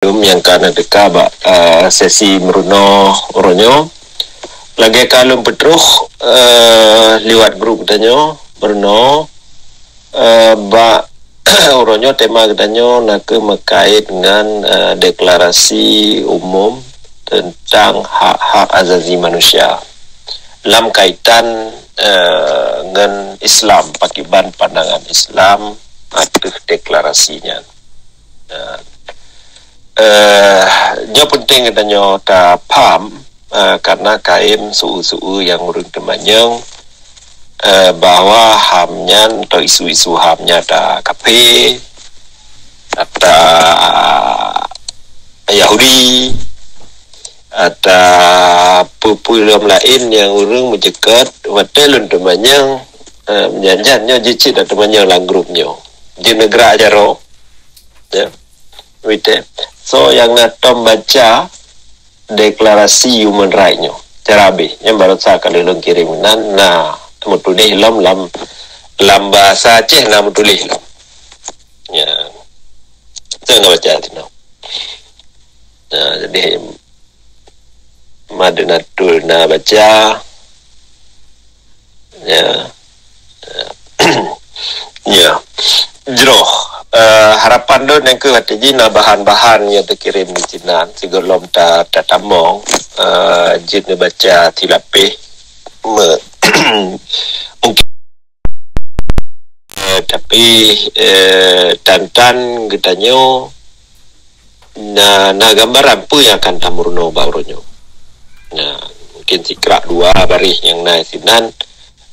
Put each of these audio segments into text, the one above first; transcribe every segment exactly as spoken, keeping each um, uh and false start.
Nyang ka na teuka bak, eh, sesi meurunoe uroe nyoe. Lagée ka lôn peutroh, eh, liwat grup geutanyoe meurunoe, eh, bak uroe nyoe tema geutanyoe nakeuh meukait ngon, eh, deklarasi umum teuntang hak-hak azazi manusia lam kaitan, eh, ngon Islam, pakiban pandangan Islam ateueh deklarasi nyan. Nah, eh, nyoe penting geutanyoe tapaham, eh, karena kain su-, su-, nyang ureuëng teumanyong, eh, bahwa HAM nyan atau isu-isu HAM nyan ata kafé, ata Yahudi, ata peue-peue lom laén nyang ureuëng meuceukat watée lôn teumanyong, eh, nyan-nyan nyoe jicit teumanyong lam grup nyoe. Di neugara jaroe, ya. Wite. So, nyang na tom baca deklarasi human right nyoe. Cara abéh, nyang barosa ka lôn kirim nan na meutuléh lom lam, lam bahasa Aceh na meutuléh lom. Ya. Saya nak baca sinoe. Nah, jadi Madinatul na baca. Ya. Ya. Jroh. Eh, harapan lôn nyang keu watée jih na bahan-bahan nyang teukirim di sinan sigohlom ta-, tatamong, eh, jeuet neubaca silapéh. Me-, mungkin, eh, tapi, eh, tan-tan geutanyoe na, na gambaran peue nyang akan tameurunoe bak uroe nyoe. Nah, mungkin sikrak dua baréh nyang na sinan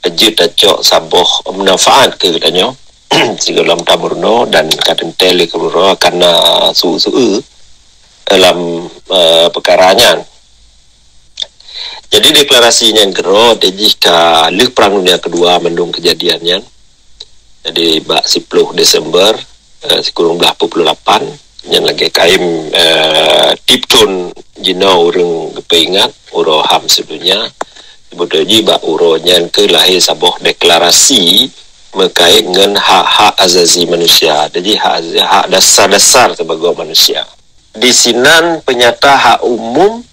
jeuet tacok saboh manfaat keu geutanyoe sigohlom tameurunoe dan ka teuntée lé keudroe akan na su-, su-, lam, eh, peukara nyan. Jadi deklarasi nyang keudroe jih ka lheueh Perang Dunia Keudua mandum keujadian nyan. Jadi bak siploh Desember, eh, sikureueng blaih peuet ploh lapan, nyan lagée kain, eh, tieb thon jinoe ureuëng geupeuingat uroe HAM seudunia. Seubeutôi jih bak uroe nyan keuh lahé saboh deklarasi meukait ngon hak-hak azazi manusia. Jadi hak, hak dasar-dasar sibagoe manusia. Di sinan peunyata hak umum,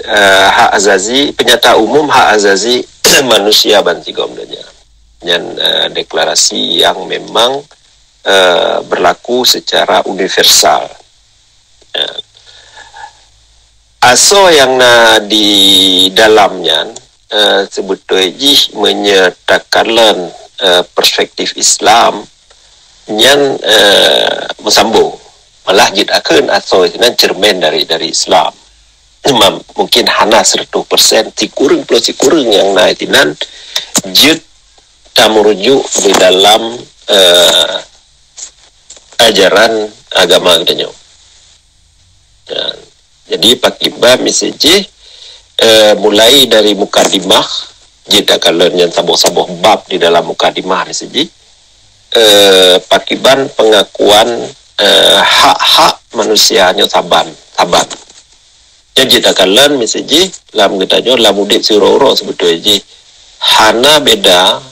eh, hak azazi, peunyata umum hak azazi manusia bansigom donya. Nyan, eh, deklarasi nyang memang, eh, berlaku secara universal. Ya. Asoe nyang na di dalam nyan, eh, seubeutôi jih meunyoe takalon, eh, perspektif Islam, nyan, eh, meusambong. Malah jeuet akheun asoe sinan ceureumen dari, dari Islam. Cuma mungkin hana seratus persen, sikureueng ploh sikureueng nyang na sinan jeuet tameurujuk di dalam, eh, ajaran agama geutanyoe. Ya. Jadi, pakiban miseujih, eh, mulai dari mukadimah, jeuet takalon nyan saboh-saboh bab di dalam mukadimah miseujih, eh, pakiban pengakuan, eh, hak-hak manusia nyoe saban, saban. Nyan jeuet takalon miseujih lam geutanyoe lam udeb siuroe-uroe seubeutôi jih hana beda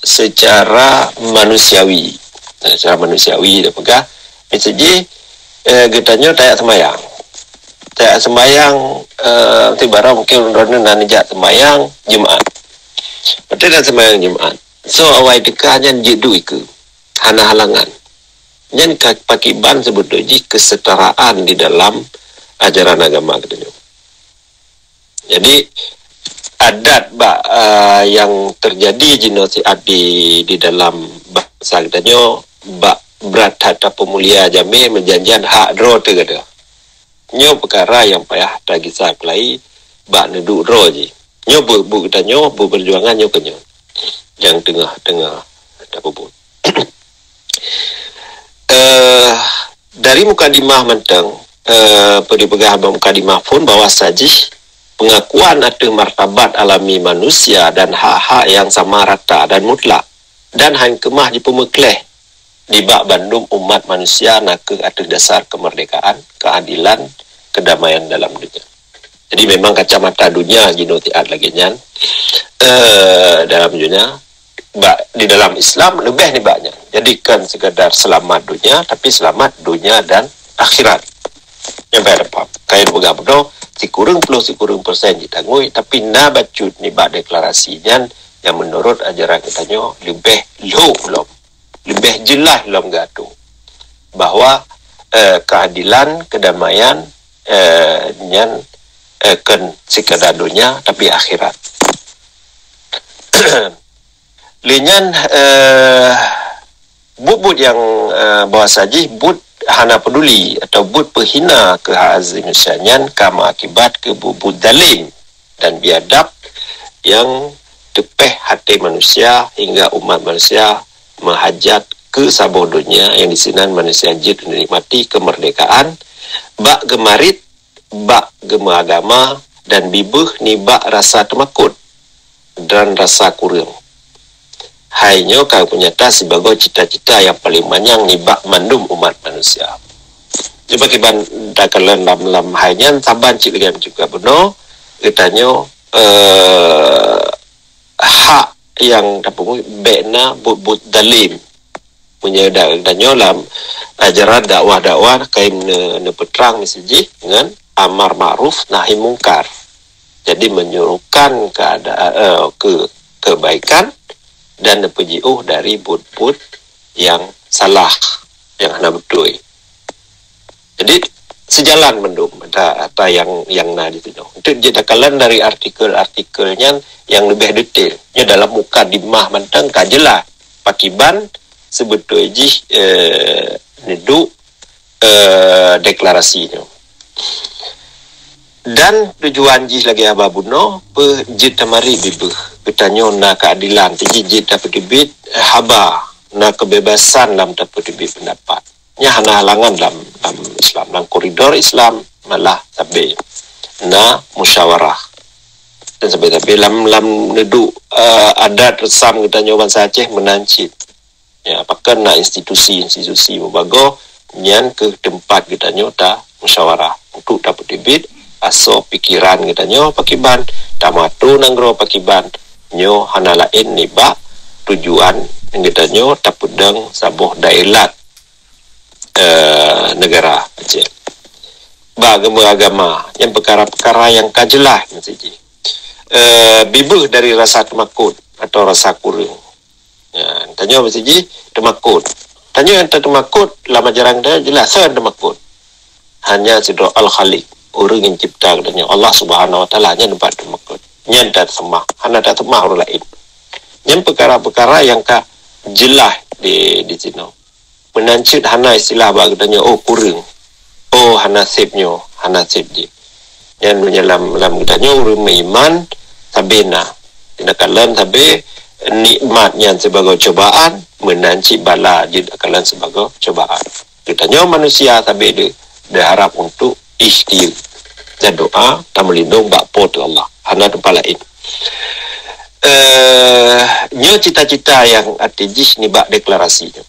secara manusiawi. Secara manusiawi tapeugah, miseujih, eh, geutanyoe tajak seumayang. Tajak seumayang, eh, tibarang mungkin droeneuh na neujak seumayang Jumat. Watée na seumayang Jumat, soe awai teuka nyan jeuet duek ikeue. Hana halangan. Nyan ka pakiban seubeutôi jih kesetaraan di dalam ajaran agama geutanyoe. Jadi, adat bak, ah, nyang teujadi jinoe siat di, di dalam bansa geutanyoe, bak brat that tapeumulia jamé meujan-jan hak droe teuh gata. Nyoe peukara nyang payah tagisa keulai bak neuduek droe jih. Nyoe bu-, bu geutanyoe, bu peujuangan nyoe keuh nyoe nyang teungoh-teungoh tapeubuet. Eh, dari mukadimah mantong, eh, peue dipeugah bak mukadimah phon bahwa sajih pengakuan ateueh martabat alami manusia dan hak-hak nyang sama rata dan mutlak dan han keumah jipeumeukleh nibak bandum umat manusia nakeuh ateueh dasar keumeurdekaan, keuadilan, keudamaian dalam donya. Jadi memang kacamata donya jinoe siat lagée nyan, eh, dalam donya. bak di dalam Islam leubeh nibak nyan. Jadi kon sekadar seulamat dunia, tapi seulamat dunia dan akhirat. Nyang payah tapaham. Ka lheueh peugah bunoe, sikureueng ploh sikureueng persen jitangui, tapi na bacut nibak deklarasi nyan nyang meunurot ajaran geutanyoe leubeh lhok lom, leubeh jeulaih lom geuatô bahwa, eh, keadilan, kedamaian, eh, nyan, eh, kon sekadar dunia, tapi akhirat. Lé nyan, eh, buet-buet nyang, eh, bahwasa jih buet hana peduli atau buet peuhina keu hak asasi manusia nyan ka meuakibat keu buet-buet zalim dan biadab nyang teupeh até manusia hingga umat manusia meuhajat keu saboh donya nyang disinan manusia jeuet neunikmati keumeurdekaan bak geumarit, bak geumeuagama dan bibeuh nibak rasa teumakot dan rasa kureueng. Hai nyoe ka geupeunyatat sibagoe cita-cita nyang paleng manyang nibak mandum umat manusia. Cuba kiban takalon lam, lam hai nyan saban cit lagée juga bunoe geutanyoe, eh, hak nyang tapeugah bék na buet-buet zalim. Meunyoe da-, geutanyoe lam ajaran dakwah-dakwah kayém ne-, neupeutrang miseujih ngon amar ma'ruf nahi mungkar. Jadi menyuruhkan keada-, eh, ke-, kebaikan dan neupeujiôh dari buet-buet nyang salah, nyang hana beutôi. Jadi, sijalan mandum ata, ata nyang, nyang na di sinan. Untuk jitakalon dari artikel-artikel nyan nyang leubeh detail. Nyoe dalam mukadimah mantong ka jeulaih pakiban seubeutôi jih, eh, neuduek, eh, deklarasi nyoe. Dan tujuan jih lagée haba bunoe, peue jeuet tamari bibeuh. Geutanyoe na keadilan, teujih jeuet tapeuteubiet haba, na kebebasan lam tapeuteubiet peundapat. Nyan hana halangan lam, lam Islam, lam koridor Islam malah sabe na musyawarah. Dan sabe-sabe lam, lam neuduek, eh, adat reusam geutanyoe bansa Aceh meunan cit. Ya, pakon na institusi-institusi meubagoe nyan keuh teumpat geutanyoe tamusyawarah untuk tapeuteubiet asoe pikeran geutanyoe pakiban, tameuato nanggroe pakiban. Nyoe hana laén nibak tujuan geutanyoe tapeudong saboh daelat, eh, neugara Aceh. Bak geumeuagama, nyan peukara-peukara nyang ka jeulaih meuseujih. Eh, bibeuh dari rasa teumakot atau rasa kureueng. Ya, tanyoe meuseujih teumakot. Tanyoe nyang teumakot lam ajaran geutanyoe jeulaih soe nyang teumakot. Hanya sidroe Al-Khaliq, ureuëng nyang cipta geutanyoe, Allah Subhanahu Wa Taala, nyan teumpat teumakot. Nyan taseumah, hana taseumah ureuëng laén. Nyan peukara-peukara nyang ka jeulaih di, di sinoe. Meunan cit hana istilah bak geutanyoe, oh, kureueng. Oh, hana sép nyoe, hana sép jih. Nyan meunyoe lam, lam geutanyoe ureuëng meuiman, sabe na. Takalon sabe nikmat nyan sibagoe cobaan, meunan cit bala jeuet takalon sibagoe cobaan. Geutanyoe manusia sabe de-, diharab untuk ikhtiar dan doa tameulindong bak Po teu Allah. Hana teumpat laén. Eh, nyoe cita-cita nyang até jih nibak deklarasi nyoe.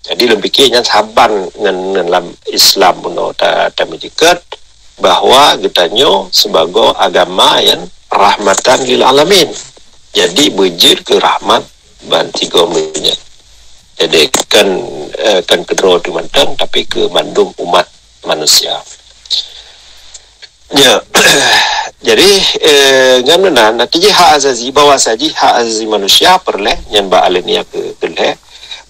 Jadi lôn pike nyan saban ngon, ngon lam Islam bunoe ta-, tameujeuet bahwa geutanyoe sibagoe agama nyang rahmatan lil alamin. Jadi beujeuet keu rahmat ban sigom donya. Jadi kan, eh, kan keudroe teuh mantong, tapi keu mandum umat manusia. Ya. Jadi, eh, ngon meunan, arti jih hak asasi, bahwa saji hak asasi manusia peureulée nyan bak aleunia keu, keu lhée,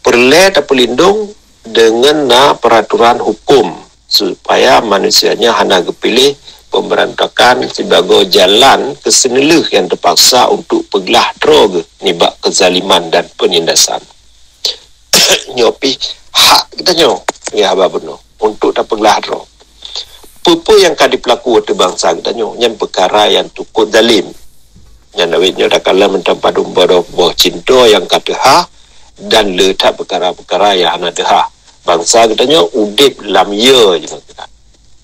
peureulée tapeulindong deungon na peuraturan huköm supaya manusia nyan hana geupiléh pemberontakan sibagoe jalan keuseuneuleue nyang teupaksa untuk peuglah droe geuh nibak keuzaliman dan peunindasan. Nyoe pih hak geutanyoe, ya, haba bunoe, untuk tapeuglah droe. Peue-peue nyang ka jipeulaku ateueh bansa geutanyoe, nyan peukara nyang tukot zalim. Nyan awét nyoe takalon mantong padum boh, boh cintoe nyang ka teuhah dan le that peukara-peukara nyang hana teuhah. Bansa geutanyoe udeb lam ye jinoe teuhah.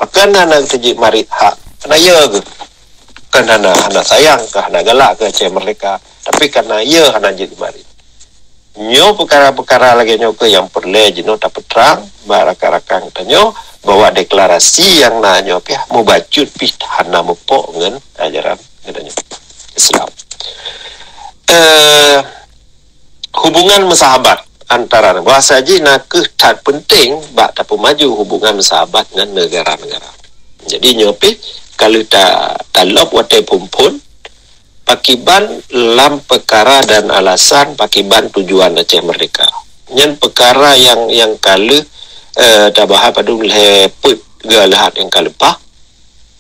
Pakon hana teujeuet marit hak? Kana ye geuh. Kan hana, hana sayang kah, hana galak keu Aceh Merdeka, tapi kana ye hana jeuet marit. Nyoe peukara-peukara lagée nyoe keuh nyang peureulée jinoe tapeutrang bak rakan-rakan geutanyoe bahwa deklarasi nyang na nyoe pih mubacut pih hana meupok ngon ajaran geutanyoe Islam. Eh, hubungan meusahabat antara, bahasa jih na kheueh that peunteng bak tapeumaju hubungan meusahabat ngon negara-negara. Jadi nyoe pih ka lheueh ta-, talop watée phon-phon, pakiban lam peukara dan alasan pakiban tujuan Aceh Merdeka. Nyan peukara nyang, nyang ka lheueh, eh, tabahas padum lhée peuet geuh leuhat nyang ka leupah,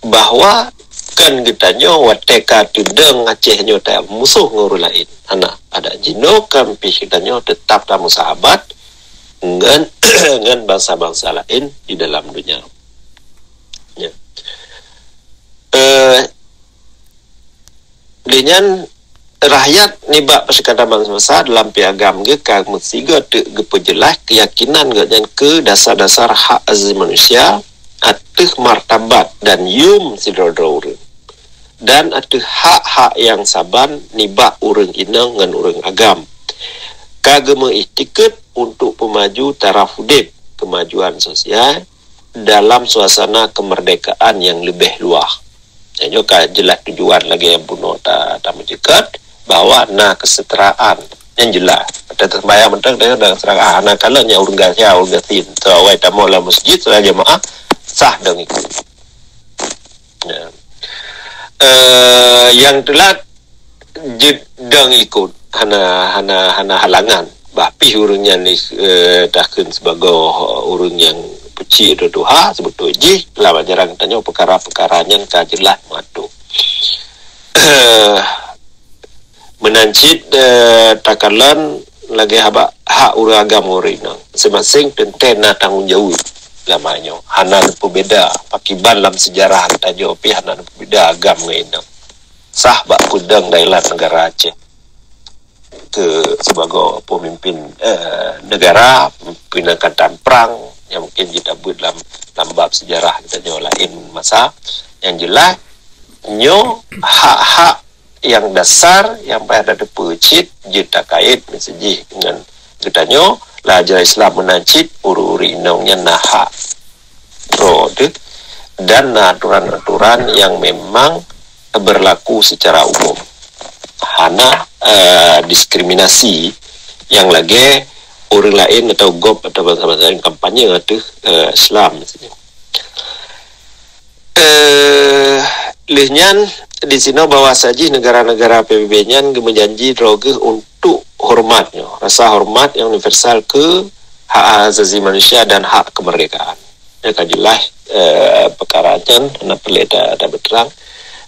bahwa kan geutanyoe watée ka teudong Aceh nyoe ta musoh ngon ureuëng laén. Hana, adak jinoe kan pih geutanyoe teutap tameusahabat ngon, ngon bansa-bansa laén di dalam donya. Ya. Eh, Lé nyan, rakyat nibak Perserikatan Bansa dalam piagam geuh ka meusigoe teuk geupeujeulaih keuyakinan gobnyan keu dasar-dasar hak asasi manusia, ateueh martabat dan yum sidroe-droe ureuëng, dan ateueh hak-hak nyang saban nibak ureuëng inong ngon ureuëng agam. Ka geumeuiktikeuet untuk peumaju taraf udeb, keumajuan sosial, dalam suasana keumeurdekaan nyang leubeh luwah. Nyoe ka jeulaih tujuan lagée nyang bunoe ta-, tameujeukat bahwa na keuseutaraan nyang jeulaih. Watée taseumbahyang mantong teuh dan seurang ah, na kalon nyang ureuëng gasya, ureuëng gasien. Soe awai tamong lam meuseujid, soe jamaah sah dong ikot. Ya. Eh, nyang teulat jeuet dong ikot, hana, hana, hana halangan. Bah pih ureuëng nyan ni, eh, takheun sibagoe ureuëng nyang peucik atau tuha, seubeutôi jih lam ajaran geutanyoe peukara-peukara nyan ka jeulaih meuatoe. Meunan cit, eh, takalon lagée haba hak ureuëng agam ngon ureuëng inong. Maséng-maséng teuntée na tanggong jaweueb lam nyoe. Hana neupeubeda, pakiban lam seujarah geutanyoe pih hana neupeubeda agam ngon inong. Sah bak peudong daerah negara Aceh keu sibagoe peumimpin, eh, negara, pimpinan katan prang nyang mungkin jeuet tabeuet lam, lam bab seujarah geutanyoe laén masa. Nyang jeulaih, nyoe hak-hak nyang dasar nyang payah tateupeue cit jeuet takait miseujih ngon geutanyoe, lam ajaran Islam meunan cit ureuëng-ureuëng inong nyan na hak droe teuh dan na aturan-aturan nyang memang berlaku secara umum. Hana, eh, diskriminasi nyang lagée ureuëng laén atau gob atau bansa-bansa laén kampanye ateueh, eh, Islam misalnya. Eh, lheueh nyan, disinoe bahwa sajih negara-negara P B B nyan geumeujanji droe geuh untuk hormat nyoe, rasa hormat nyang universal keu hak asasi manusia dan hak keumeurdekaan. Nyoe ka jeulaih, eh, peukara nyan hana peureulée ta-, tabeutrang.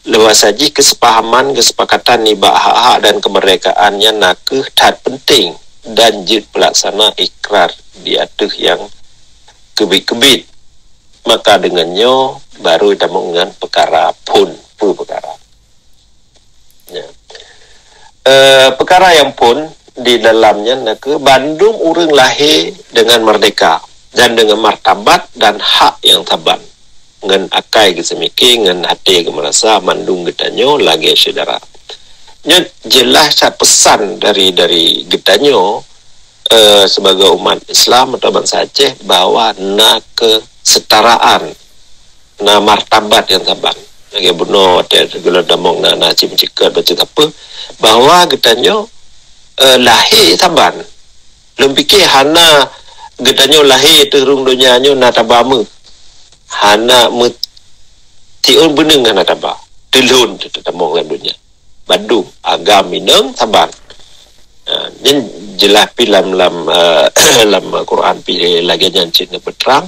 Lewat sajih keusepahaman, keusepakatan nibak hak-hak dan keumeurdekaan nyan na kheueh that peunteng dan jeuet peulaksana ikrar di ateueh nyang keubiet-keubiet. Maka deungon nyoe baru tamong ngon peukara phon, peue peukara. Ya. Eh, peukara nyang phon di dalam nyan na kheueh bandum ureuëng lahé deungon merdeka dan deungon martabat dan hak nyang saban, ngon akai geuseumiké, ngon até geumeurasa mandum geutanyoe lagée syedara. Nyoe jeulaih that peusan dari, dari geutanyoe, eh, sibagoe umat Islam atau bansa Aceh bahwa na keusetaraan, na martabat nyang saban. Lagée bunoe watée gohlom tamong na, na cim-, cikot bacut sapeue bahwa geutanyoe, eh, lahé saban. Lôn piké hana geutanyoe lahé teuh rhueng donya nyoe na taba meuh. Hana meu-, tiôn beuneueng hana taba. Teulhon teuh tamong lam donya. Bandum agam inong saban. Ha, nyan jeulaih pih lam, lam, eh, lam Quran pih lagée nyan cit neupeutrang,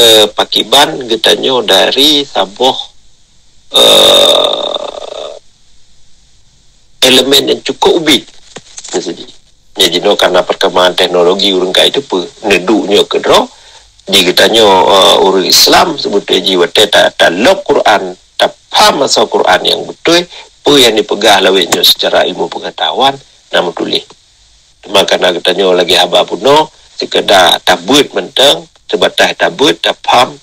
eh, pakiban geutanyoe dari saboh, eh, elemen nyang cukup ubit. Jadi, nyan jinoe karena perkembangan teknologi ureuëng ka iteupeue, neuduek nyoe keudroe, di geutanyoe, eh, ureuëng Islam seubeutôi jih watée ta-, talop Quran, tapaham asoe Quran nyang beutôi, peue nyang dipeugah lawét nyoe secara ilmu pengetahuan na meutuléh. Teuma karena geutanyoe lagée haba bunoe, seukeda tabeuet mantong, seubatas tabeuet, tapaham,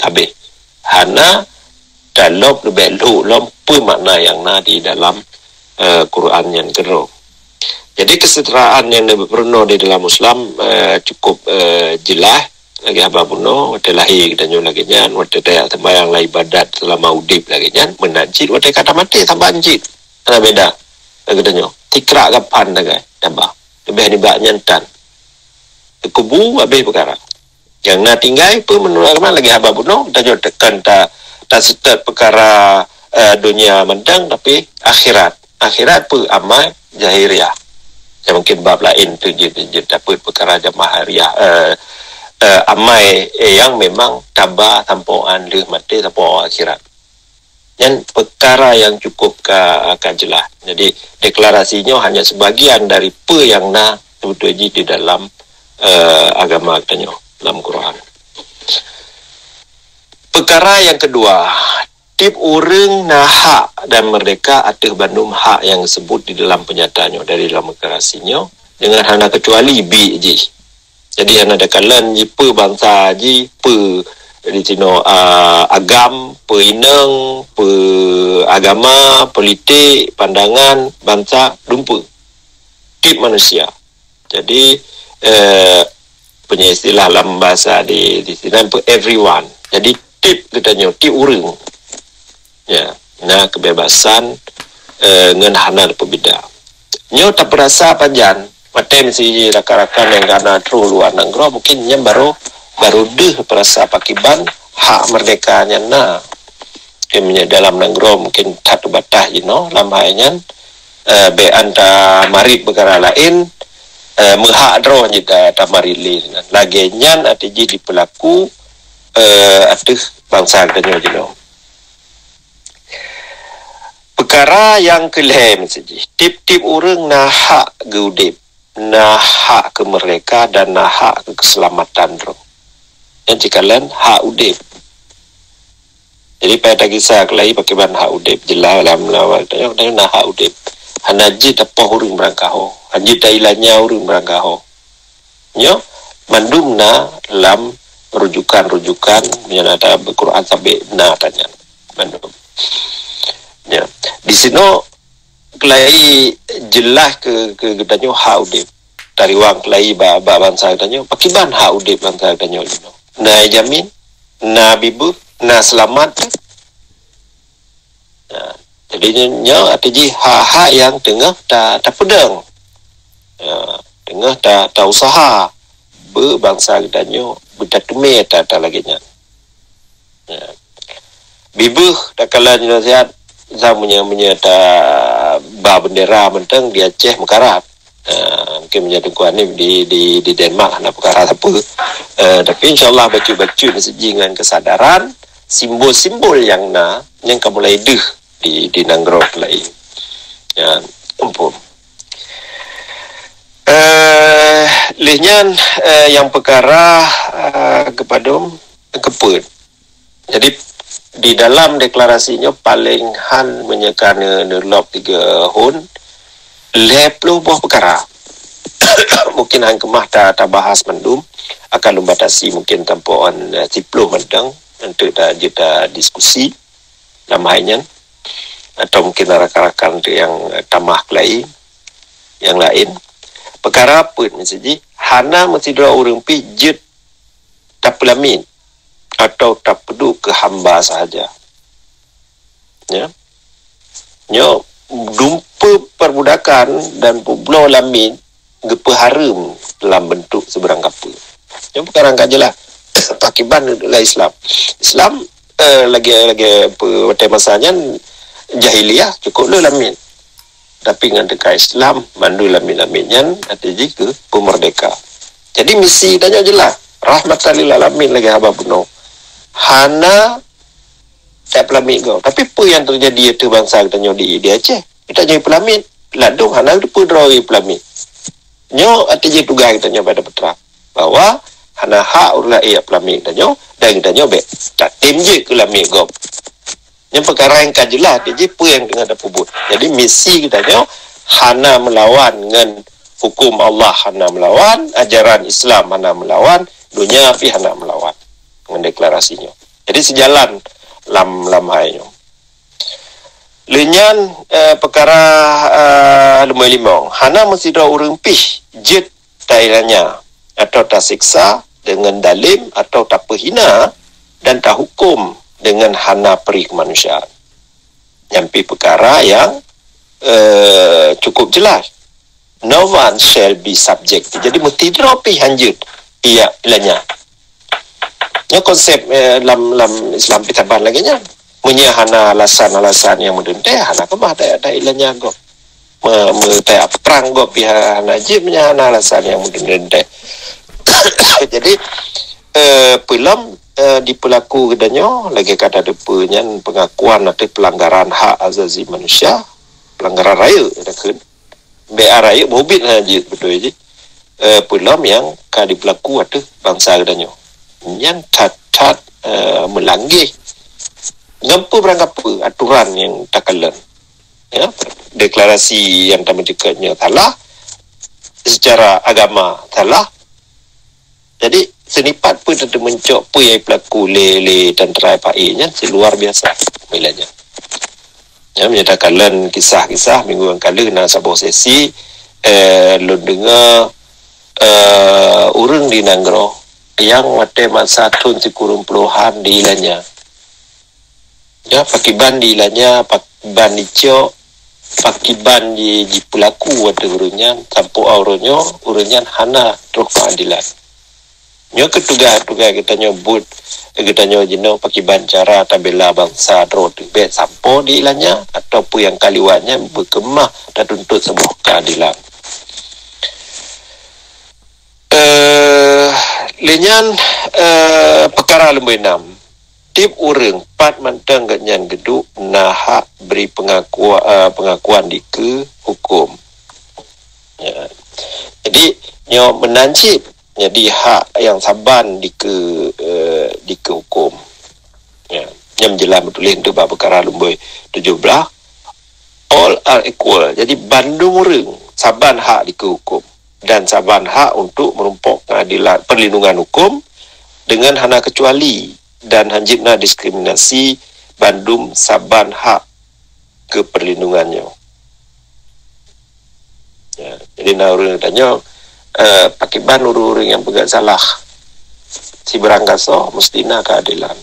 habéh. Hana talop leubeh lhok lom peue makna nyang na di dalam, eh, Quran nyan keudroe. Jadi, keuseutaraan nyang neupeurunoe di dalam Islam, eh, cukup, eh, jeulaih lagée haba bunoe, watée lahé geutanyoe lagée nyan, watée tajak seumbahyang lam ibadat seulama udeb lagée nyan, meunan cit watée ka tamaté saban cit. Hana beda lagée tanyoe. Tikrak gapan sagai taba. Leubeh nibak nyan tan. Teukubu habéh peukara. Nyang na tinggai peue meunurot agama lagée haba bunoe, tanyoe tekan ta, taseutôt peukara, eh, donya mantong, tapi akhirat. Akhirat peue? Amai zahiriah. Ya, mungkin bab laén tu jeuet, jeuet dapeuet peukara jamaah hariah, eh, eh, amai, eh, yang memang taba sampoe 'an lheueh maté sampoe akhirat. Nyan peukara nyang cukup ka, ka jeulaih. Jadi, deklarasi nyoe hanya sebagian dari peue nyang na seubeutoi jih di dalam, eh, agama geutanyoe, dalam Quran. Peukara nyang keudua, tieb ureuëng na hak dan meurdeka ateueh bandum hak nyang geuseubuet di dalam peunyata nyoe, dari dalam deklarasi nyoe, deungon hana keucuali biek jih. Jadi, hana takalon jih peue bansa jih, peue di sinoe, a, agam, peue inong, peue agama, politik, pandangan, bansa, dumpeue. Tieb manusia. Jadi, eh, punya istilah lam bahasa di, di sinan peue, everyone. Jadi, tieb geutanyoe, tieb ureuëng. Ya, na kebebasan, eh, ngon hana peubeda. Nyoe tapeurasa pajan, watée meusi rakan-rakan nyang ka na troh luwa nanggroe, mungkin nyan barô, barô deuh peurasa pakiban hak meurdeka nyan na. Mungkin meunyoe dalam nanggroe mungkin that teubatas jinoe lam hai nyan, eh, bék anta marit peukara laén, eh, meuhak droe jih ta, tamarit lé. Lagée nyan até jih jipeulaku, eh, ateueh bansa geutanyoe jinoe. Peukara nyang keu lhée meusi jih, tieb-tieb ureuëng na hak geuudeb, na hak keu meurdeka dan na hak keu keuseulamatan droe. Nyan jikalon hak udeb. Jadi, payah tagisa keulai pakiban hak udeb, jeulaih lam, lam, na hak udeb. Hana jeuet tapoh ureuëng meurangkaho, hana jeuet tailanya ureuëng meurangkaho. Nyoe mandum na lam rujukan-rujukan, meunyoe na ta Quran sabé na tanyan. Mandum. Ya. Di sinoe keulai jeulaih keu, keu geutanyoe hak udeb. Tariwang keulai bak, bak bansa geutanyoe, pakiban hak udeb bansa geutanyoe jinoe. Na jamin, na bibeuh, na seulamat. Ya. Jadi, nyoe, nyoe até jih hak-hak nyang teungoh ta, tapeudong. Ya, teungoh ta, tausaha beu bansa geutanyoe beutateumé ta, ta lagée nyan. Ya. Bibeuh takalon nyoe siat, sa meunyoe, meunyoe ta ba bendera mantong di Aceh meukarat. Ah, mungkin meunyoe Teungku Hanif di, di, di Denmark hana peukara sapeue. Eh, tapi insya Allah bacut-bacut meuseujih ngon keusadaran, simbol-simbol nyang na, nyang ka mulai deuh di, di nanggroe laén. Ya, ampun. Eh, lheueh nyan, eh, nyang peukara, eh, geupadum, geupeuet. Jadi, di dalam deklarasi nyoe paleng han meunyoe ka ne-, neulop tiga hon, lhée ploh boh peukara. Mungkin han keumah ta, tabahas mandum, akan lôn batasi mungkin tampôan, eh, siploh mantong untuk ta, jeuet ta diskusi lam hai nyan. Atau mungkin rakan-rakan tu nyang, eh, tamah keulai, nyang laén. Peukara peuet meuseujih, hana meusidroe ureuëng pih jeuet tapeulamiet atau tapeuduek keu hamba sahaja. Ya. Nyoe dumpeue perbudakan dan peubloe lamiet geupeuhareuem lam beuntuk sibarang kapeue. Nyoe peukara ka jeulaih pakiban lé Islam. Islam, eh, lagée, lagée pe-, watée masa nyan jahiliyah cukôp le lamiet. Tapi ngon teuka Islam, mandum lamiet-lamiet nyan até jih keu peumerdeka. Jadi misi tanyoe jeulaih, rahmatan lil alamin lagée haba bunoe. Hana tapeulamiet gob. Tapi peue nyang teujadi ateueh bansa geutanyoe di, di Aceh? Geutanyoe peulamiet, ladôm hana teupeue droe peulamiet. Nyoe até jih tugaih geutanyoe bak tapeutrang bahwa hana hak ureuëng laén peulamiet geutanyoe dan geutanyoe bék tatem jih keu lamiet gob. Nyang peukara nyang ka jeulaih di jih peue nyang teungoh tapeubuet. Jadi misi geutanyoe hana meulawan ngon huköm Allah, hana meulawan ajaran Islam, hana meulawan donya pih hana meulawan ngon deklarasi nyoe. Jadi sijalan lam, lam hai nyoe. Lheueh nyan, eh, peukara, eh, leumoi limong, hana meusidroe ureuëng pih jeuet tailanya atau tasiksa deungon dalem atau tapeuhina dan tahuköm deungon hana pri keumanusiaan. Nyan pih peukara nyang, eh, cukup jeulaih. No one shall be subject. Jadi meusidroe pih hanjeuet ia ilanya. Nyoe konsep, eh, lam, lam Islam pih saban lagée nyan. Meunyoe hana alasan-alasan nyang meudeuntée, hana keumah ta-, ta ilanya gob. Me-, me-, ta prang gob pih hana jeuet meunyoe hana alasan nyang meudeuntée. Jadi, eh, peulom, eh, dipeulaku geutanyoe lagée ka tateupeue nyan pengakuan ateueh pelanggaran hak azazi manusia, pelanggaran rayeuk, kata kheun. Bék a rayeuk, meubiet hana jeuet beutôi jih. Eh, peulom nyang ka dipeulaku ateueh bansa geutanyoe. Nyan that-that, eh, meulanggaih. Ngon peue barang kapeue aturan nyang takalon. Ya, deklarasi nyang tameujeuet nyoe salah, secara agama salah. Jadi, seunipat peue teumencok peue nyang jipeulaku lé, lé teuntara F A I nyan si luar biasa nilai nyan. Ya, meunyoe takalon kisah-kisah minggu nyang ka lheueh na saboh sesi, eh, lôn deungoe, eh, ureuëng di nanggroe nyang watée masa thon sikureueng plohan di ilanya. Ya, pakiban di ilanya, pakiban dicok, pakiban di, jipeulaku ateueh ureuëng nyan, sampoe uroe nyoe, ureuëng nyan hana troh pengadilan. Nyoe keuh tugaih-tugaih geutanyoe buet, geutanyoe jinoe pakiban cara tabela bansa droe teuh bék sampoe di ilanya, atawa peue nyang ka liwat nyan beukeumah tatuntut saboh keadilan. Eh, lé nyan, eh, peukara lumbôi nam. Tieb ureuëng pat mantong geuhnyan geuduek na hak bri peungakua-, eh, peungakuan dikeue huköm. Ya. Jadi, nyoe meunan cit, jadi hak nyang saban dikeue, eh, dikeue huköm. Ya. Nyan jeulaih meutuléh dikeue bak peukara lumbôi tujoh blaih, all are equal. Jadi, bandum ureuëng saban hak dikeue huköm dan saban hak untuk meurumpok pengadilan, perlindungan huköm dengan hana keucuali dan hanjeuet na diskriminasi, bandum saban hak keu perlindungan nyoe. Ya, jadi na ureuëng tanyoe, eh, pakiban ureuëng-ureuëng nyang peugah salah, sibarang kasoe meusti na keadilan.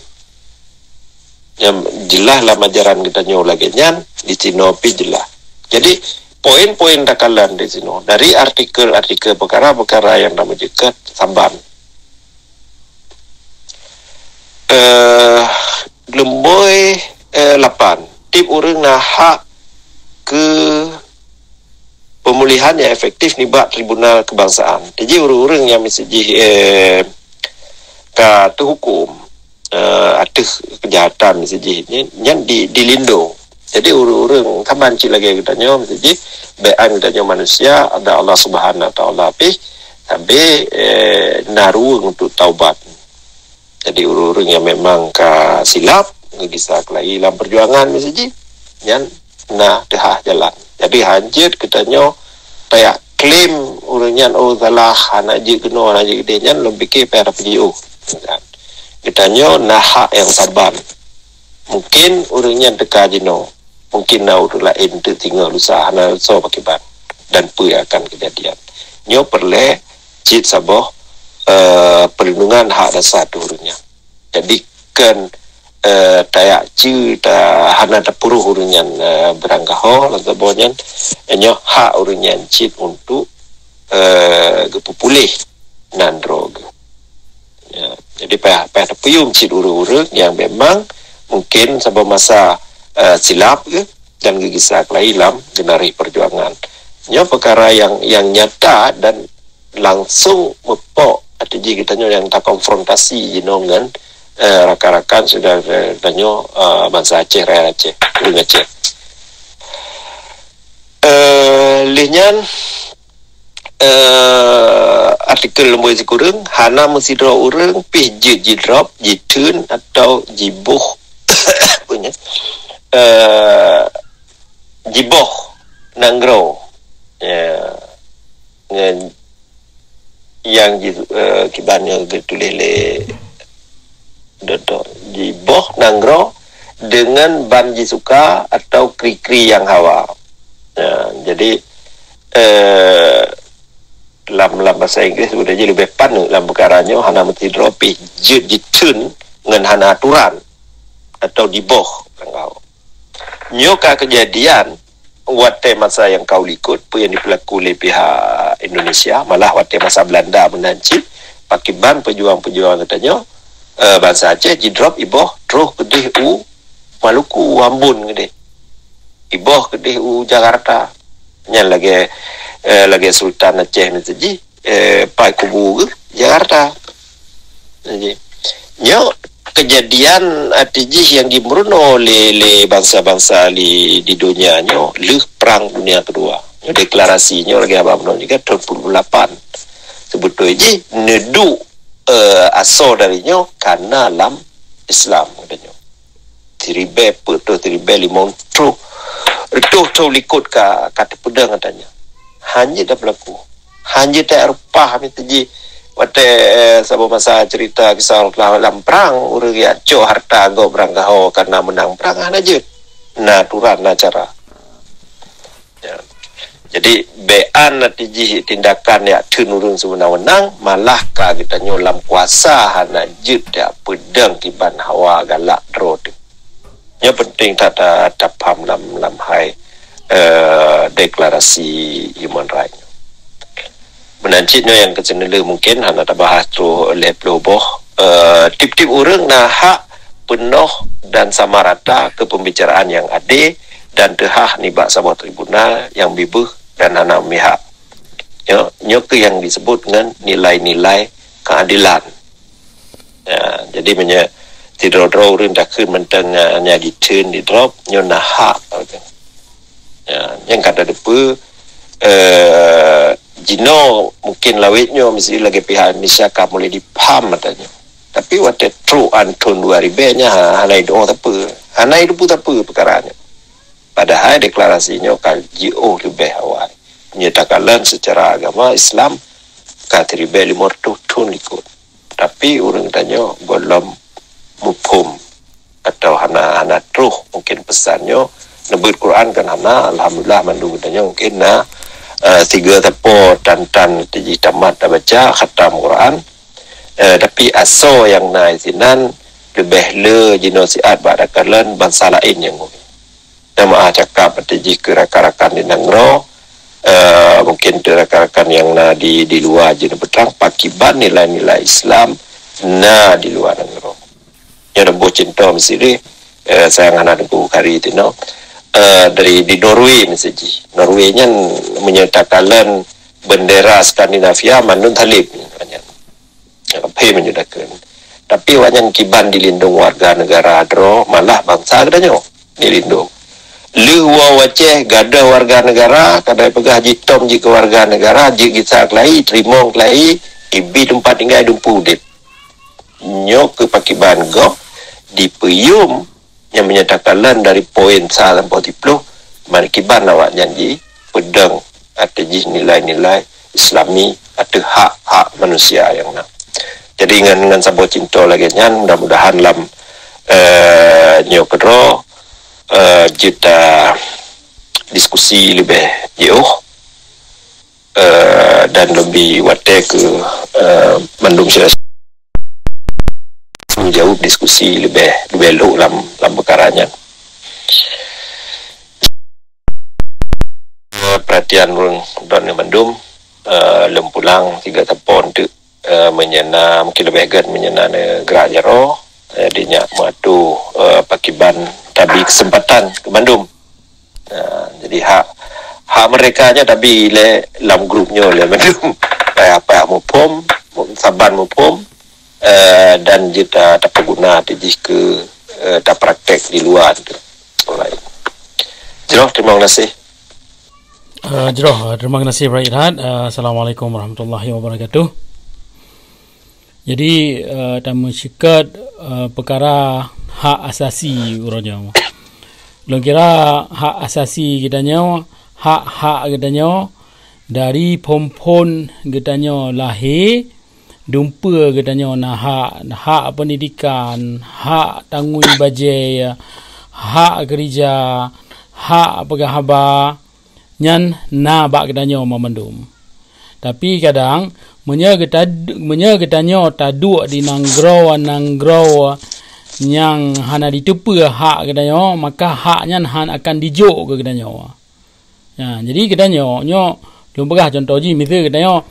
Nyang jeulaih lam ajaran geutanyoe lagée nyan, di sinoe pih jeulaih. Jadi, poin-poin takalon di sinoe, dari artikel-artikel peukara-peukara nyang tameujeuet saban. Eh, lumbôi, eh, lapan. Tieb ureuëng na hak keu peumulihan nyang efektif nibak Tribunal Kebangsaan. Jadi, ureuëng-ureuëng nyang miseujih, eh, ka teuhuköm, eh, ateueh keujahatan miseujih nyan, nyan di, dilindong. Jadi, ureuëng-ureuëng saban cit lagée geutanyoe miseujih, bék an geutanyoe manusia, ada Allah Subhanahu Wa Taala pih, sabe, eh, na ruweueng untuk taubat. Jadi, ureuëng-ureuëng nyang memang ka silap, geugisa keulayi lam peujuangan miseujih, nyan na teuhah jalan. Jadi, hanjeuet geutanyoe payah klaim ureuëng nyan, "Oh, salah, hana jeuet keunoe, hana jeuet keudeh," nyan lôn pike payah tapeujiôh. Geutanyoe na hak nyang saban. Mungkin ureuëng nyan teuka jinoe, mungkin na ureuëng laén teuk singoh lusa, hana soe pakiban dan peue nyang akan keujadian. Nyoe peureulée cit saboh, eh, perlindungan hak dasar teuh ureuëng nyan. Jadi, kon, eh, tajak ceue, ta-, hana tapeuruh ureuëng nyan, eh, beurangkaho lam saboh nyan, nyoe hak ureuëng nyan cit untuk, eh, geupeupuléh nan droe geuh. Ya, jadi payah, payah tapeuyuem cit ureuëng-ureuëng nyang memang mungkin saboh masa, eh, silap geuh dan geugisa keulayi lam geunaréh peujuangan. Nyoe peukara nyang, nyang nyata dan langsong meupok ateueh jih geutanyoe nyang takonfrontasi jinoe ngon, eh, rakan-rakan syedara geutanyoe, eh, bansa Aceh, rakyat Aceh, ureuëng Aceh. Eh, lheueh nyan, eh, artikel lumbôi sikureueng, hana meusidroe ureuëng pih jeuet jidrop, jitheun atau jiboh, apa nyan? Eh, jiboh nanggroe. Ya. Ngon nyang ji-, eh, kiban nyang geutuléh lé Dodo, jiboh nanggroe deungon ban jisuka atau kri-kri nyang hawa. Ya, jadi, eh, lam, lam basa Inggréh sebenarnya lebih paneuk lam peukara nyoe, hana meusidroe pih jeuet jitheun ngon hana aturan atau diboh nanggroe. Nyoe ka keujadian watée masa nyang ka u likot, peue nyang jipeulaku lé pihak Indonesia, malah watée masa Belanda meunan cit, pakiban peujuang-peujuang geutanyoe, eh, bansa Aceh jidrop iboh troh keudeh u Maluku, u Ambon keudeh. Iboh keudeh u Jakarta. Nyan lagée, eh, lagée Sultan Aceh meuseujih, eh, pat kubu geuh Jakarta. Jadi, nyoe keujadian até jih nyang jimeurunoe lé, lé bansa-bansa li, di donya nyoe lheueh Perang Dunia Kedua. Nyoe deklarasi nyoe lagée haba bunoe juga tahun puluh lapan. Seubeutôi jih neuduek, eh, asoe dari nyoe kana lam Islam, kata nyoe. Siribée peuet reutôh, siribée limong reutôh, reutôh thon likot ka, ka teupeudong katanya. Hana jeuet tapeulaku. Hana jeuet tareupah mita jih. Watée, eh, saboh masa cerita kisah Rasulullah lam perang, ureuëng jak cok hareuta gob beurangkaho kana meunang perang, hana jeuet. Na aturan, na cara. Ya. Jadi, bék na tijih tindakan jak theun ureuëng siweunang-weunang, malah ka geutanyoe lam kuasa hana jeuet jak peudong kiban hawa galak droe teuh. Nyoe penting that ta-, tapham lam, lam hai, eh, deklarasi human rights. Meunan cit nyoe nyang keuseuneuleue mungken hana tabahas troh lhée ploh boh. Eh, tieb-tieb ureuëng na hak peunoh dan sama rata keu pembicaraan nyang adé dan teuhah nibak saboh tribunal nyang bibeuh dan hana mihak. Nyoe, nyoe keuh nyang disebut ngon nilai-nilai keadilan. Ya, jadi meunyoe sidroe-droe ureuëng takheun mantong, eh, nyang jitheun didrop, nyoe na hak. Ya, nyang ka tateupeue, eh, jinoe mungken lawét nyoe meusti lagée pihak Indonesia ka mulai dipaham ata nyoe. Tapi watée trok an thon dua ribée nyan ha-, hana idoe sapeue. Hana idupu sapeue peukara nyoe. Padahai deklarasi nyoe ka jiôh leubeh awai. Nyoe takalon seucara agama Islam ka siribée limong reutôh thon likot. Tapi ureuëng tanyoe gohlom muphom atau hana, hana troh mungken peusan nyoe. Neubeuet Quran kan hana, alhamdulillah mandum geutanyoe mungken na, eh, sigoe sapo tan-tan jih tamat tabaca khatam Quran. Eh, tapi asoe nyang na sinan leubeh le jinoe siat bak takalon bansa laén nyang ngui. Jamaah cakap ata jih keu rakan-rakan di nanggroe, eh, mungken teu rakan-rakan nyang na di, di luwa jeuet neupeutrang pakiban nilai-nilai Islam na di luwa nanggroe. Nyoe na boh cuntoh meusideh, eh, sayang hana Teungku Bukhari tinoe. Eh, dari di Norway meusideh. Norway nyan meunyoe takalon bendera Skandinavia mandum saleb nyan. Phe meunyoe dakeueng. Tapi awaknyan kiban dilindong warga negara droe, malah bansa geutanyoe dilindong. Lheueh woe u Aceh gadoh warga negara, kadai peugah jitom jih keu warga negara, jeuet gisa keulayi, teurimong keulayi, ibi teumpat tinggai dumpu udeb. Nyoe keuh pakiban gob dipeuyum nyang meunyoe takalon dari poin sa sampoe siploh, mari kiban awaknyan jipeudong ateueh jih nilai-nilai Islami ateueh hak-hak manusia nyang na. Jadi ngon, ngon saboh cuntoh lagée nyan, mudah-mudahan lam, eh, nyoe keudroe, eh, jeuet ta diskusi leubeh jiôh, eh, dan leubeh watée keu, eh, mandum sira menjawab diskusi leubeh, leubeh lhok lam, lam peukara nyan. Perhatian ureuëng droeneuh mandum, eh, lom pulang tiga tapon teuk, eh, meunyoe na mungkin leubeh gét meunyoe na neugerak jaroe, eh, di nyak meuatu, eh, pakiban tabi keuseumpatan keu mandum. Nah, jadi hak, hak mereka nyoe tabi lé lam grup nyoe lé mandum. Payah-payah muphom, saban muphom, eh, dan jeuet ta-, tapeuguna ateueh jih keu, eh, tapraktek di luwa tu. Alright. Jroh, terima kasih. Eh, jroh, terima kasih Bro Irhad. Eh, Assalamualaikum warahmatullahi wabarakatuh. Jadi, eh, tameusyeukat, eh, peukara hak asasi uroe nyoe. Lôn kira hak asasi geutanyoe, hak-hak geutanyoe dari phon-phon geutanyoe lahé, dumpeue geutanyoe na hak, hak pendidikan, hak tangui bajée, hak keurija, hak peugah haba, nyan na bak geutanyoe mandum. Tapi kadang, meunyoe geuta-, meunyoe geutanyoe taduek di nanggroe-nanggroe nyang hana jiteupeue hak geutanyoe, maka hak nyan han akan jijok keu geutanyoe. Nah, jadi geutanyoe, nyoe lôn peugah contoh jih, miseu geutanyoe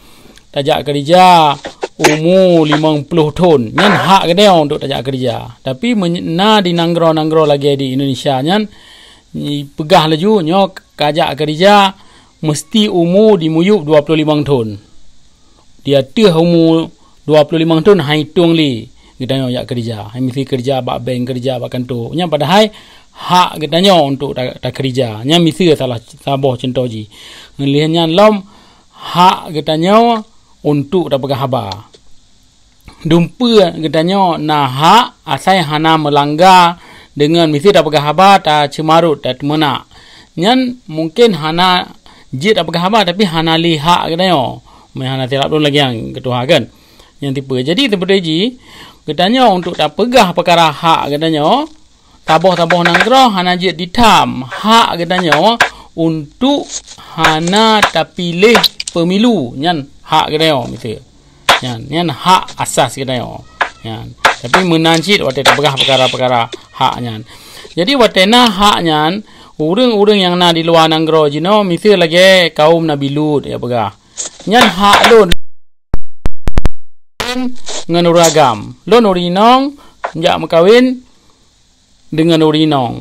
tajak keurija umu limong ploh thon, nyan hak geutanyoe untuk tajak keurija. Tapi men-, na di nanggroe-nanggroe lagée di Indonesia nyan, peugah laju nyoe kajak keurija meusti umu dimiyueb dua ploh limong thon. Di ateueh umu dua ploh limong thon han itong lé geutanyoe jak keurija. Han miseu keurija bak bank, keurija bak kantô. Nyan padahai hak geutanyoe untuk ta-, takeurija. Nyan miseu salah saboh cuntoh jih. Ngon lheueh nyan lom hak geutanyoe untuk tapeugah haba. Dumpeue geutanyoe na hak asai hana meulangga deungon miseu tapeugah haba taceumarot tateumeunak. Nyan mungken hana jeuet tapeugah haba tapi hana lé hak geutanyoe. Meuhana silap lôn lagée nyang keu tuha kan. Nyang tipe. Jadi seperti ji geutanyoe untuk tapeugah peukara hak geutanyoe, saboh-saboh nanggroe hana jeuet ditam hak geutanyoe untuk hana tapiléh pemilu. Nyan hak geutanyoe miseu. Nyan, nyan hak asas geutanyoe. Nyan. Tapi meunan cit watée tapeugah peukara-peukara hak nyan. Jadi watée na hak nyan, ureuëng-ureuëng nyang na di luwa nanggroe jinoe miseu lagée kaum Nabi Lut ya peugah. Nyan hak lôn ngon ureuëng agam. Lôn ureuëng inong jak meukawen deungon ureuëng inong.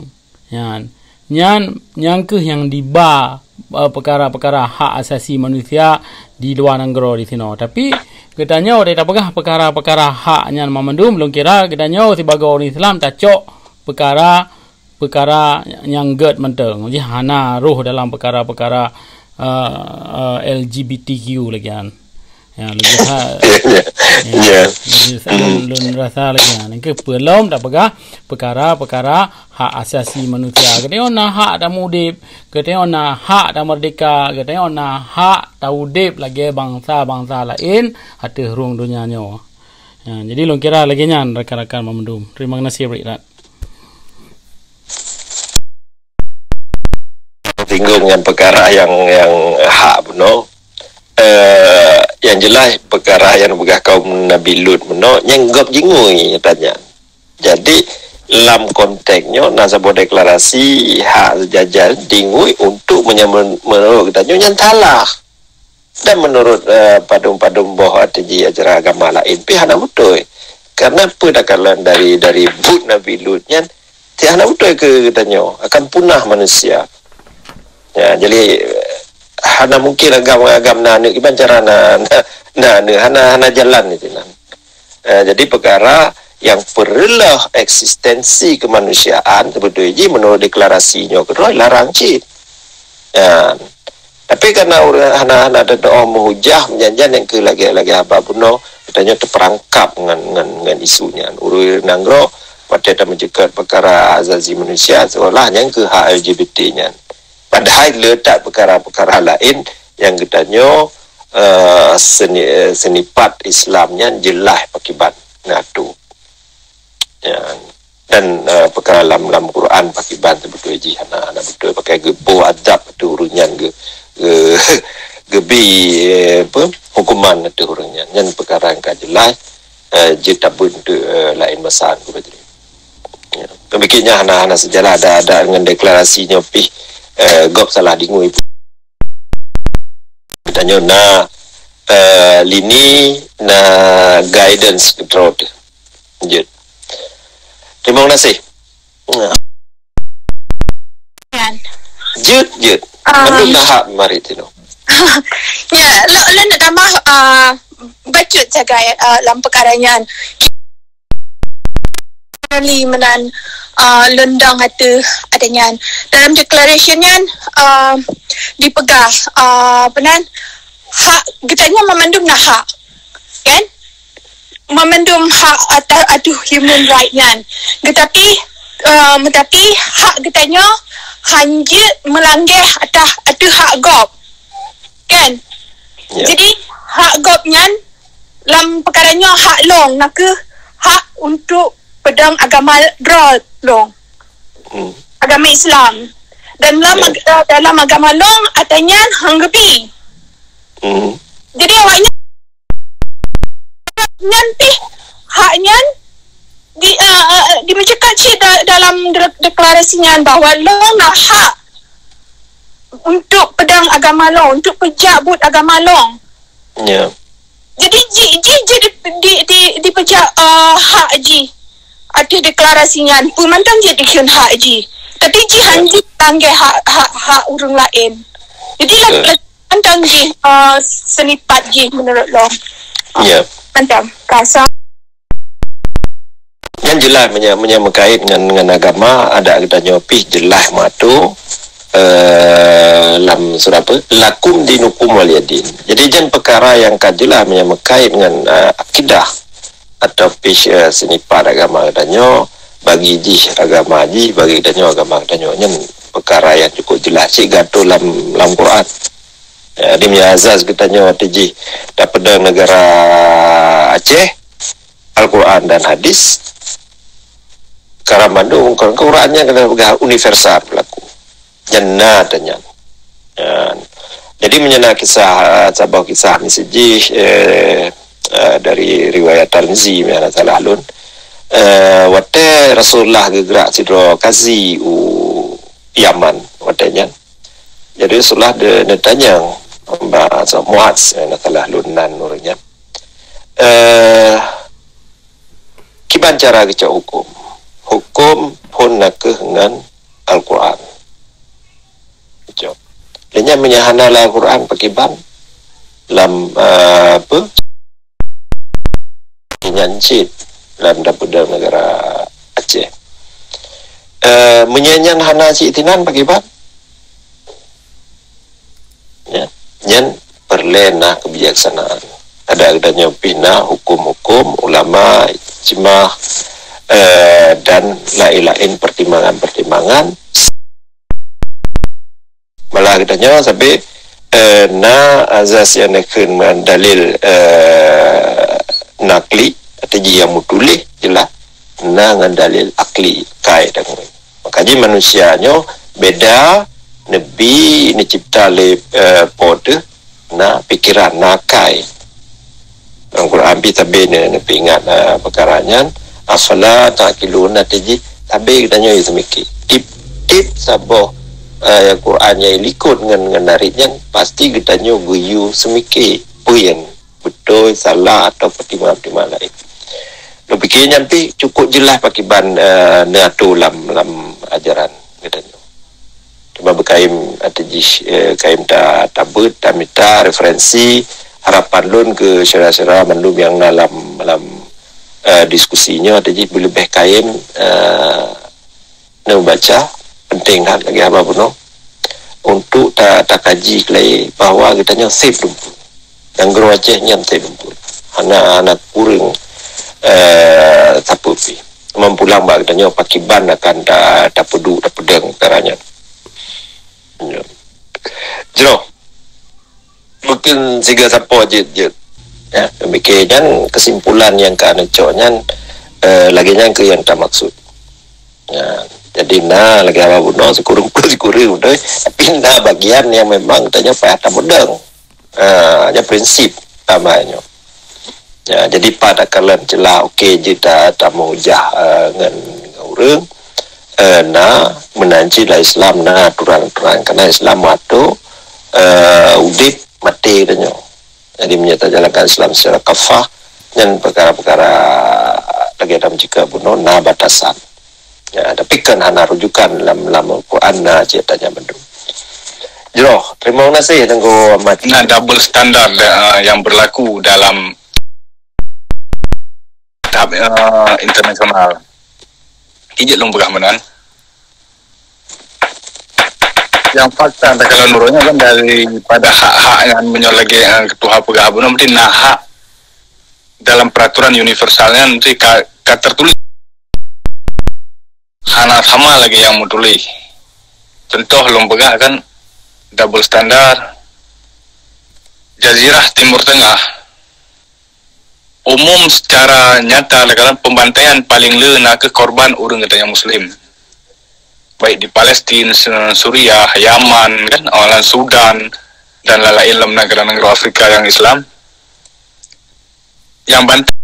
Nyan, nyan, nyan kheueh nyang diba, eh, peukara-peukara hak asasi manusia di luwa nanggroe di sinoe. Tapi geutanyoe watée tapeugah peukara-peukara hak nyan mamandum, lôn kira geutanyoe sibagoe ureuëng Islam tacok peukara-peukara nyang gét mantong. Jadi hana roh dalam peukara-peukara, eh, eh, L G B T Q lagée nyan. Ya, lagée ha-, ya, ya, lagée sa-, lôn, lôn rasa lagée nyan. Nyang keu peulom tapeugah peukara-peukara hak asasi manusia. Geutanyoe na hak tameudeb, geutanyoe na hak tameurdeka, geutanyoe na hak taudeb lagée bansa-bansa laén ateueh rhueng donya nyoe. Ya, jadi lôn kira lagée nyan rakan-rakan mamandum. Terima kasih Brik. Singgung ngon peukara nyang, nyang hak bunoe. Eh, nyang jeulaih peukara nyang peugah kaum Nabi Lut bunoe nyang gob jingui tanya. Jadi lam konteks nyoe na saboh deklarasi hak seujajan jingui untuk meunyoe menurut geutanyoe nyan salah. Dan menurut, eh, padum-padum boh até jih ajaran agama laén pih hana beutôi. Karena peue takalon dari, dari buet Nabi Lut nyan, ti hana beutôi keu geutanyoe, akan punah manusia. Ya, jadi, eh, hana mungkin agam-agam na aneuk, kiban cara na, na, na aneuk, hana, hana jalan itu nan. Eh, jadi peukara nyang peureuloh eksistensi keumanusiaan, sebetul jih menurut deklarasi nyoe keudroe larang cit. Ya. Tapi karena ureuëng hana, hana teudoh meuhujah, meujan-jan nyang keu lagée-lagée haba bunoe, geutanyoe teupeurangkap ngon, ngon, ngon isu nyan. Ureuëng nanggroe watée tameujeukat peukara azazi manusia, seolah nyang keu hak L G B T nyan. Padahai le that peukara-peukara laén nyang geutanyoe, eh, seni-, eh, seunipat Islam nyan jeulaih pakiban ngon atu. Ya. Dan, eh, peukara lam, lam Quran pakiban teubeutôi jih hana, hana beutôi pakai geuboh azab ateueh ureuëng nyan geu-, geu-, geubi, eh, apa, hukuman ateueh ureuëng nyan. Nyan peukara nyang ka jeulaih, eh, jeuet tabeuet untuk, eh, laén masa keubadri. Ya. Pemikirnya hana, hana sejalan ada, ada dengan deklarasi nyoe pih, eh, gob salah dingui. Tanyoe na, eh, lini, na guidance keudroe teuh. Jeuet. Terima kasih. Nah. Kan. Jeuet, jeuet. Um, Mandum na hak marit tinoe. Ya, lo, lo nak tambah, uh, bacut sagai, uh, lam peukara nyan. Kali meunan, uh, lôn dong ateueh ata nyan. Dalam declaration nyan, uh, dipeugah, uh, apa nan, hak geutanyoe memandum na hak, kan? Memandum hak atah ateueh human right nyan. Getapi, uh, metapi hak geutanyoe hanjeuet meulanggaih atah ateueh hak gob, kan? Ya. Jadi hak gob nyan lam peukara nyoe hak lôn, nakeuh hak untuk peudong agama droe lôn. Hmm. Agama Islam. Dan lam, ya, ag-, eh, dalam agama lôn, ata nyan hang geubi. Hmm. Jadi awaknyan nyan pih hak nyan di, eh, eh, dimeuceukat cit da-, dalam de-, deklarasi nyan bahwa lôn na hak untuk pedang agama lôn, untuk peujak buet agama lôn. Ya. Jadi, jih, jih, jih di, di, di, dipeujak, eh, hak jih ateueh deklarasi nyan. Peue mantong jih dikheun hak jih. Tapi jih, ya, han jih tanggeh hak, hak, hak ureuëng laén. Jadi, betul, lagèe mantong jih, eh, seunipat jih menurut lôn. Ya. Mantong. Kasar. Nyan jeulaih meunyoe, meunyoe meukait ngon, ngon agama, adat geutanyoe pih jeulaih meuatur, eh, lam surat apa? Lakum dinukum waliyadin. Jadi, nyan peukara nyang ka jeulaih meunyoe meukait ngon, eh, akidah atau pih, eh, seunipat agama geutanyoe, bagi jih agama jih, bagi geutanyoe agama geutanyoe. Nyan peukara nyang cukup jeulaih cit geuatur lam, lam Quran. Ya, di meunyoe azas geutanyoe ateueh jih tapeudong negara Aceh, Al-Quran dan hadis, karena mandum Quran nyan keuneuk peugah universal berlaku. Nyan na teuh nyan. Nyan. Jadi, meunyoe na kisah, eh, saboh kisah miseujih, eh, eh, dari riwayat Tirmizi, meunyoe hana salah lôn. Eh, watèe Rasulullah geugrak sidroe kazi u Yaman watèe nyan. Jadi, Rasulullah de-, neutanyong bak Muaz, eh, hana salah lôn nan ureueng nyan. Eh, kiban cara geucok huköm? Huköm phon nakeuh ngon Al-Quran. Geucok. Lé nyan meunyoe hana lam Al-Quran, pakiban? Lam, eh, apa? Nyan cit lam dapur negara Aceh. Eh, meunyoe nyan hana cit tinan, pakiban? Ya, nyan peureulèe na kebijaksanaan. Adak geutanyoe pih na huköm-huköm, ulama, ijma, eh, dan laén-laén pertimbangan-pertimbangan. Malah geutanyoe sabé, eh, na azas nyang neukheun ngon dalil, eh, nakli, atau jih nyang meutuléh jeulaih, na ngon dalil akli, kai dan ngon. Maka jih manusia nyoe beda, neubi neucipta lé, eh, Po teuh na pikeran, na akai. Lam Quran pih sabé ne-, neupeuingat, eh, peukara nyan, "Afala ta'qilun", na teuh jih sabé geutanyoe yue seumike. Tiep-tiep saboh, eh, Quran nyang likot ngon, ngon narit nyan, pasti geutanyoe geuyue seumike peue nyang beutôi, salah, atau pertimbangan-pertimbangan laén. Lôn pike nyan pih cukup jeulaih pakiban, eh, neuatur lam, lam ajaran geutanyoe. Cuma beukayém ateueh jih, eh, kayém ta-, tabeuet, tamita referensi, harapan lôn keu syedara-syedara mandum nyang na lam, lam, eh, diskusi nyoe ateueh jih beuleubeh kayém, eh, neubaca, penting that lagèe haba bunoe, untuk ta-, takaji keulai bahwa geutanyoe sép dumpue. Nanggroe Aceh nyan sép dumpue. Hana, hana kureueng, eh, sapeue pih. Meupulang bak geutanyoe pakiban akan ta-, tapeuduek, tapeudong peukara nyan. Ya. Jroh. Mungkin siga sapo jeuet-jeuet. Ya, demikian nyan kesimpulan nyang ka neucok nyan, eh, lagèe nyan keuh nyang tamaksud. Ya, jadi na lagèe awak bunoe sikureueng-kureueng sikureueng beutôi, tapi na bagian nyang memang tanyoe payah tapeudong. Ah, nyan prinsip tamai nyoe. Ya, jadi pat akan lom celah, okey, jeuet ta-, tameujah, eh, ngon, ngon ureueng, eh, na meunan cit lam Islam na aturan-aturan, karena Islam meuatur, eh, udép maté tanyoe. Jadi meunyoe tajalankan Islam secara kafah, nyan peukara-peukara lagèe dalam jika bunoe na batasan. Ya, tapi kan hana rujukan lam, lam Al-Quran na cit tanya mandum. Jroh, terima kasih Teungku Ahmad. Nah, double standard, eh, yang berlaku dalam tahap, eh, internasional. Ijek lôn peugah meunan. Yang fakta takalon ureueng kan daripada hak-hak yang meunyoe lagèe, eh, tuha peugah bunoe mesti na hak dalam peraturan universal nyan mesti ka, ka tertulis. Hana sama lagèe nyang meutuléh. Contoh lôn peugah kan, double standard. Jazirah Timur Tengah, umum secara nyata lagèe pembantaian paling le na keuh korban ureueng geutanyoe Muslim. Baik di Palestin, Su-, Suriah, Yaman, kan, awaknyan Sudan, dan lain-lain lam negara-negara Afrika yang Islam. Yang bantai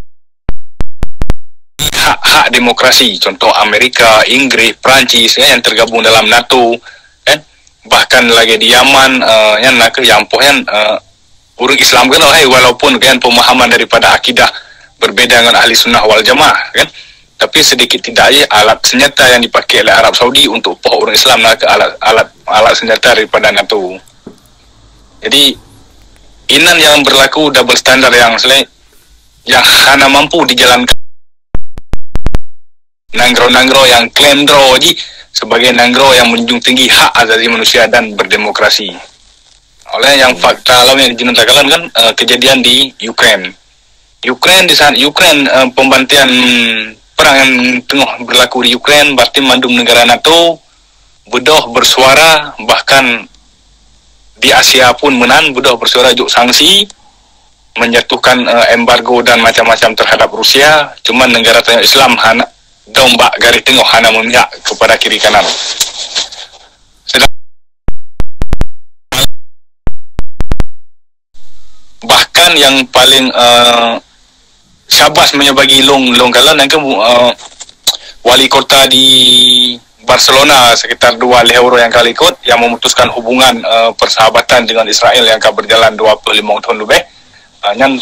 hak-hak demokrasi, contoh Amerika, Inggris, Perancis, ya, yang tergabung dalam nato, kan? Bahkan lagée di Yaman, eh, nyan na kheueh nyang poh nyan, eh, ureuëng Islam keunoe, hai, walaupun kan pemahaman daripada akidah berbeda dengan ahli sunnah wal jamaah kan, tapi sedikit tidak aja alat senjata yang dipakai oleh Arab Saudi untuk poh ureuëng Islam na kheueh alat alat alat senjata daripada NATO. Jadi inan yang berlaku double standard yang sele- yang hana mampu dijalankan nanggroe-nanggroe yang klaim droe jih sebagai nanggroe yang menjunjung tinggi hak asasi manusia dan berdemokrasi. Oleh yang fakta alam yang jinoe takalon kan, eh, kejadian di Ukraine. Ukraine di saat Ukraine, eh, pembantian perang yang tengah berlaku di Ukraine, berarti mandum negara NATO bedoh bersuara, bahkan di Asia pun meunan bedoh bersuara jok sanksi, menjatuhkan, eh, embargo dan macam-macam terhadap Rusia. Cuman negara tanyoe Islam hana dong bak garis tengah, hana memihak kepada kiri kanan. Sedang bahkan yang paling, eh, syabas meunyoe bagi lôn lôn kalon nyang ke, eh, wali kota di Barcelona sekitar dua lhée uroe nyang ka likot yang memutuskan hubungan, eh, persahabatan dengan Israel yang ka berjalan dua puluh lima tahun lebih. Ah, nyan